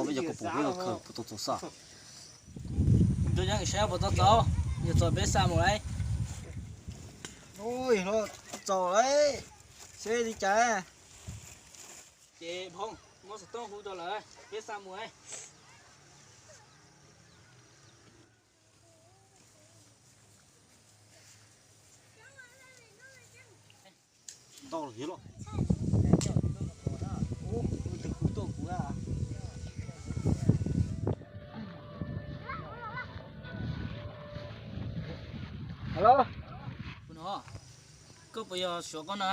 Peb cov kuv pum peb los khaws puas tau txaus xwb. Nrog yeeb saib puas tau txaus, yog txaus peb xa mus lauj. Ui, txaus lauj, seb li cas. Ces Phoo, muab xov tooj hu rau lawv, peb xa mus. Ntau los yog los. Alo, koj puas yog suav koj na?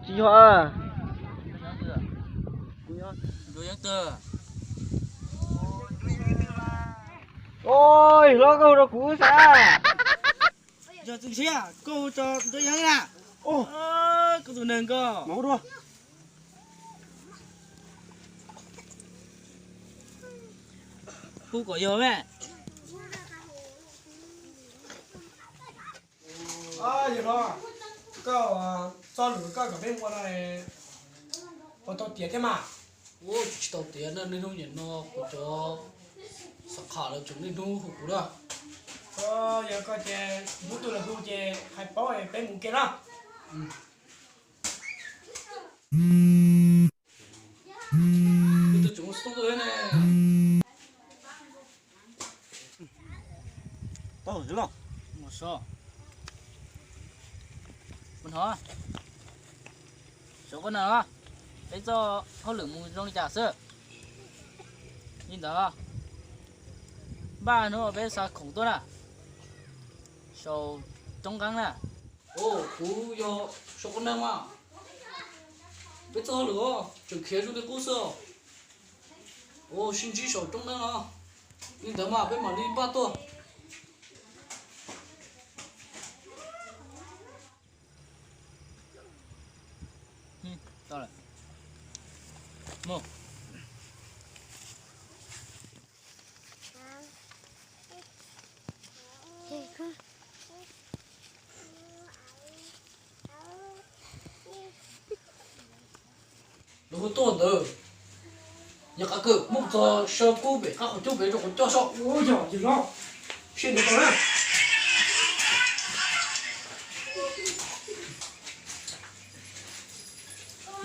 Tsis yog. Oj, hlob, koj hu rau kuv xav. Yog txwv ntshiab, koj hu rau Nruab Yeeb na. Koj tus neeg ko. Hu kom yog me. Yog no, koj txoj lus koj kom peb mus ua no, puas tau tiav thiab mas? Ua tsis tau tiav na, niaj hnub nim no kuv cov xav kham lawv tseem niaj hnub hu kuv na. Yog koj ces hnub twg lawv hu ces hais paub peb mus ke na. Hnov, saum koj na, peb txoj hauj lwm mus zoo li cas xwb? Li ntawd, npaj hnub peb xa khoom tuaj na, saum roob nqeeb na. Kuv yog saum koj neeg mas, peb txoj hauj lwm tseem khiav zoo li qub xwb. Sib ntsib saum roob nqeeb no, li ntawd mas peb mam li npaj tuaj. Lawv hu tuaj ntawd, yog qab kawg mus txog saw kub pem qab qhov cub pem rau qhov coj saib. Ua yog yog los, seb nws tau na.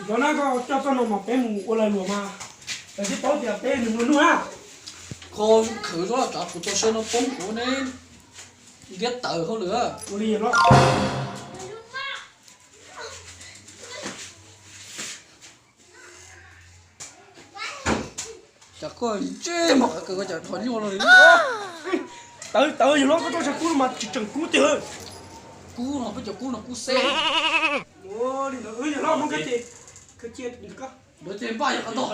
Cov na, koj coj txoj no mas peb mus ua lag luam mas lawv thiaj paub tias peb nws mluag nuj na. Koj khwv zoo tsav kuv txoj saw no poob kuv ne, ntiab tawm hauj lwm. Ua li los. Cas koj ntsej muag kawg, koj cas dhos nyuaj luaj li. Tawv tawv yog los, koj txoj saw kub mas tsis tseem kub tiag. Kub no peb cov kub no kub xeb. Yog los muab koj ces, koj cia koj. Lawv ces npaj yog qhov ntog.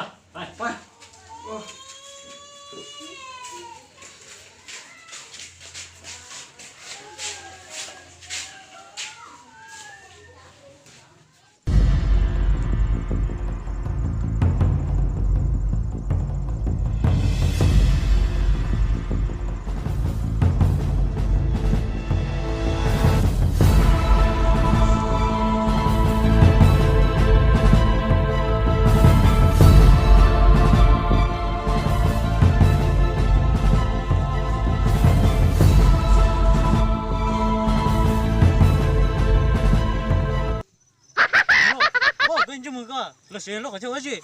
Peb ntsej muag koj los siv lub qhov chaw ua tsi?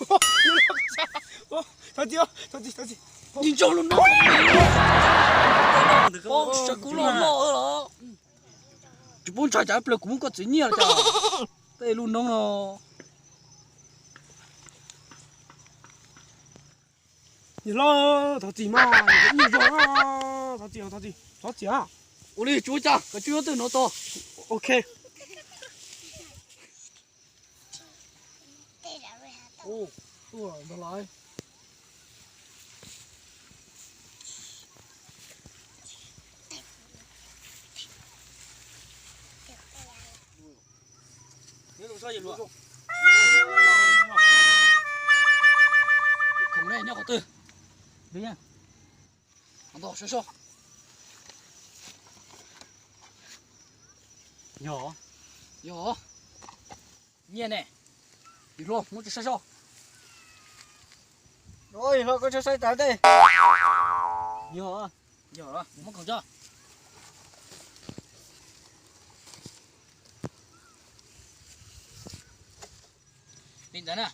Thov txim, thov txim, thov txim. Ntsia lub no, saw kub loj loj los. Tsis pub ntshai cas ib pliag kuv muab koj txiv nyiaj los cas. Tej lub noob no. Niam hlob, thov txim mas, nyiaj zog, thov txim, thov txim, thov txim. Ua li tsuav cas kom tsuav yuav twg no txog. Ok. Tuaj ntag lawm. Khoom ne nyob qhov twg? Ntog saib seb. Yog, yog. Nyiaj ne. Yus hluas, muab tso saib seb. Ua, yawg hlob, koj tso saib tav tej. Yog, yog, muab khoom tso. Li ntawd na,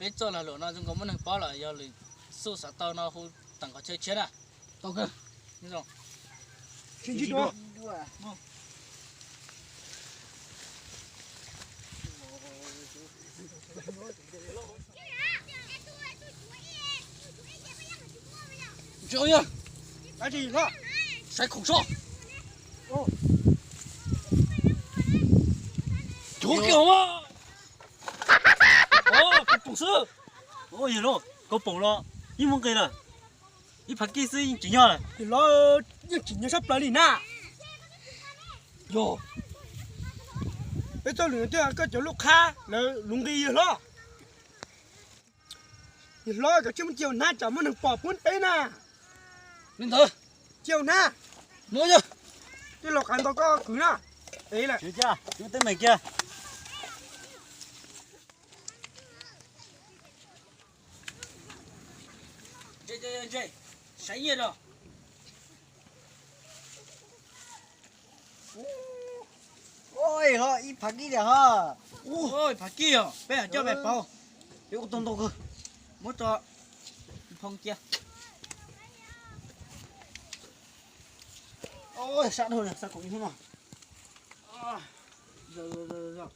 peb txoj lag luam no zoo nkaus muaj neeg paub lawm, yog lwm xub xav tau no hu teem qhov chaw tshiab na. Tau kawg. Sib ntsib dua. Saib khoom tso. Cuag kiag mas. Kuv pom xwb. Yawg hlob, koj pom los yeej muaj nqis lawm. Ib phav kij xwb yeej tsim nyog lawm. Yawg hlob, yeej tsim nyog sab plaws li na. Yog, peb txoj lwm twb yog koj cov lub qhab lawv luv nqi yawg hlob. Yawg hlob, koj tsis muab cia hnab tsam muaj neeg pom pub peb na. Li ntawd cia hnab. Muab yog, tej laus qav ntau koj kwv na. Ev lawm. Tsis cia, tsis muab teeb meem kiag. Saib nyiaj os. Ua, ib phav kij tiag ho. Ua, ib phav kij os, peb coj peb pauv. Peb ua tau ntau kawg. Muab tso, phoo cia. Sab dhau, xa khoom ib hnub no. Zog, zog, zog, zog.